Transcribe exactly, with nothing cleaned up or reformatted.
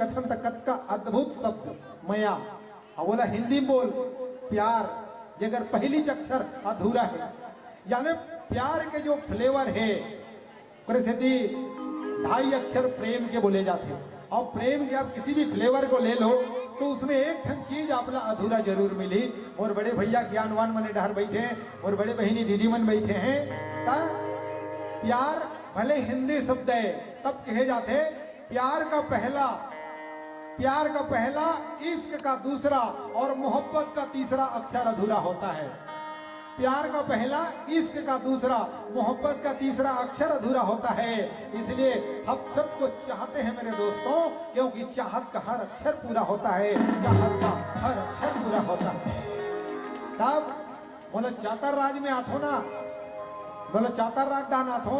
कथन त कतका अद्भुत शब्द मया। अब बोला हिंदी में बोल, प्यार, जेकर पहली च अक्षर अधूरा है, यानी प्यार के जो फ्लेवर है, ओकरे सेती ढाई अक्षर प्रेम के बोले जाथे। और प्रेम के आप किसी भी फ्लेवर को ले लो, तो उसमें एक ठन चीज आपला अधूरा जरूर मिली। मोर बड़े भैया ज्ञानवान मने डहर बैठे हैं, मोर बड़े बहिनी दीदी मन बैठे हैं। त प्यार भले हिंदी शब्द है, तब कहे जाथे प्यार का पहला, प्यार का पहला, इश्क का दूसरा और मोहब्बत का तीसरा अक्षर अधूरा होता है। प्यार का पहला, इश्क का दूसरा, मोहब्बत का तीसरा अक्षर अधूरा होता है। इसलिए हम सबको चाहते हैं मेरे दोस्तों, क्योंकि चाहत का हर अक्षर पूरा होता है, चाहत का हर अक्षर पूरा होता है। तब बोलो, चातर राज में आथो ना, बोलो, चातर राज दान आथो।